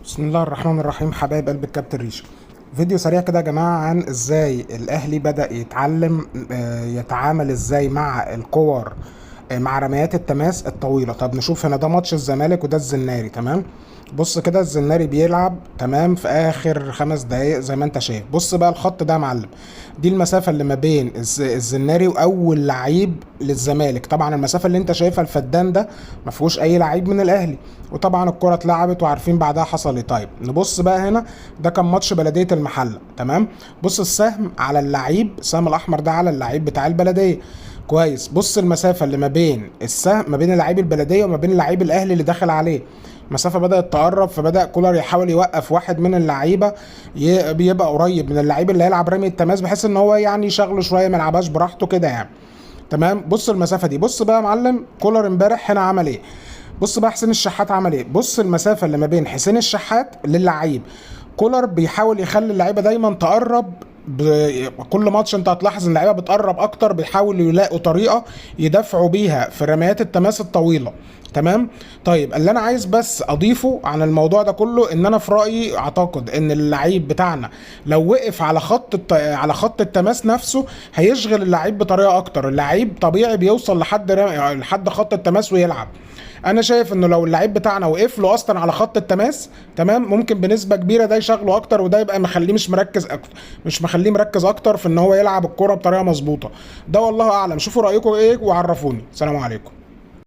بسم الله الرحمن الرحيم. حبايب قلب الكابتن ريشه، فيديو سريع كده يا جماعة عن ازاي الاهلي بدأ يتعلم يتعامل ازاي مع الكور، مع رميات التماس الطويلة. طب نشوف هنا، ده ماتش الزمالك وده الزناري. تمام، بص كده الزناري بيلعب تمام في اخر 5 دقايق زي ما انت شايف. بص بقى الخط ده يا معلم، دي المسافة اللي ما بين الزناري واول لعيب للزمالك. طبعا المسافة اللي انت شايفها الفدان ده ما فيهوش اي لعيب من الاهلي، وطبعا الكرة اتلعبت وعارفين بعدها حصل ايه. طيب نبص بقى هنا، ده كان ماتش بلدية المحلة. تمام، بص السهم على اللعيب، السهم الاحمر ده على اللعيب بتاع البلدية. كويس، بص المسافة اللي ما بين السهم، ما بين لعيب البلدية وما بين لعيب الاهلي اللي دخل عليه، المسافة بدأت تقرب. فبدأ كولر يحاول يوقف واحد من اللعيبة بيبقى قريب من اللعيب اللي هيلعب رمي التماس، بحيث ان هو يعني يشغله شوية، ما يلعبهاش براحته كده يعني. تمام، بص المسافة دي. بص بقى يا معلم كولر امبارح هنا عمل ايه. بص بقى حسين الشحات عمل ايه. بص المسافة اللي ما بين حسين الشحات للعيب. كولر بيحاول يخلي اللعيبة دايما تقرب. كل ماتش انت هتلاحظ ان اللعيبة بتقرب اكتر، بيحاولوا يلاقوا طريقه يدافعوا بيها في رميات التماس الطويلة. تمام، طيب اللي انا عايز بس اضيفه عن الموضوع ده كله، ان انا في رايي اعتقد ان اللعيب بتاعنا لو وقف على خط التماس نفسه هيشغل اللعيب بطريقة اكتر. اللعيب طبيعي بيوصل لحد خط التماس ويلعب. انا شايف انه لو اللعيب بتاعنا وقف له اصلا على خط التماس، تمام، ممكن بنسبة كبيرة ده يشغله اكتر، وده يبقى مخليه مش مركز اكتر، مش مخليه مركز اكتر في ان هو يلعب الكرة بطريقة مظبوطة. ده والله اعلم. شوفوا رايكم ايه وعرفوني. سلام عليكم.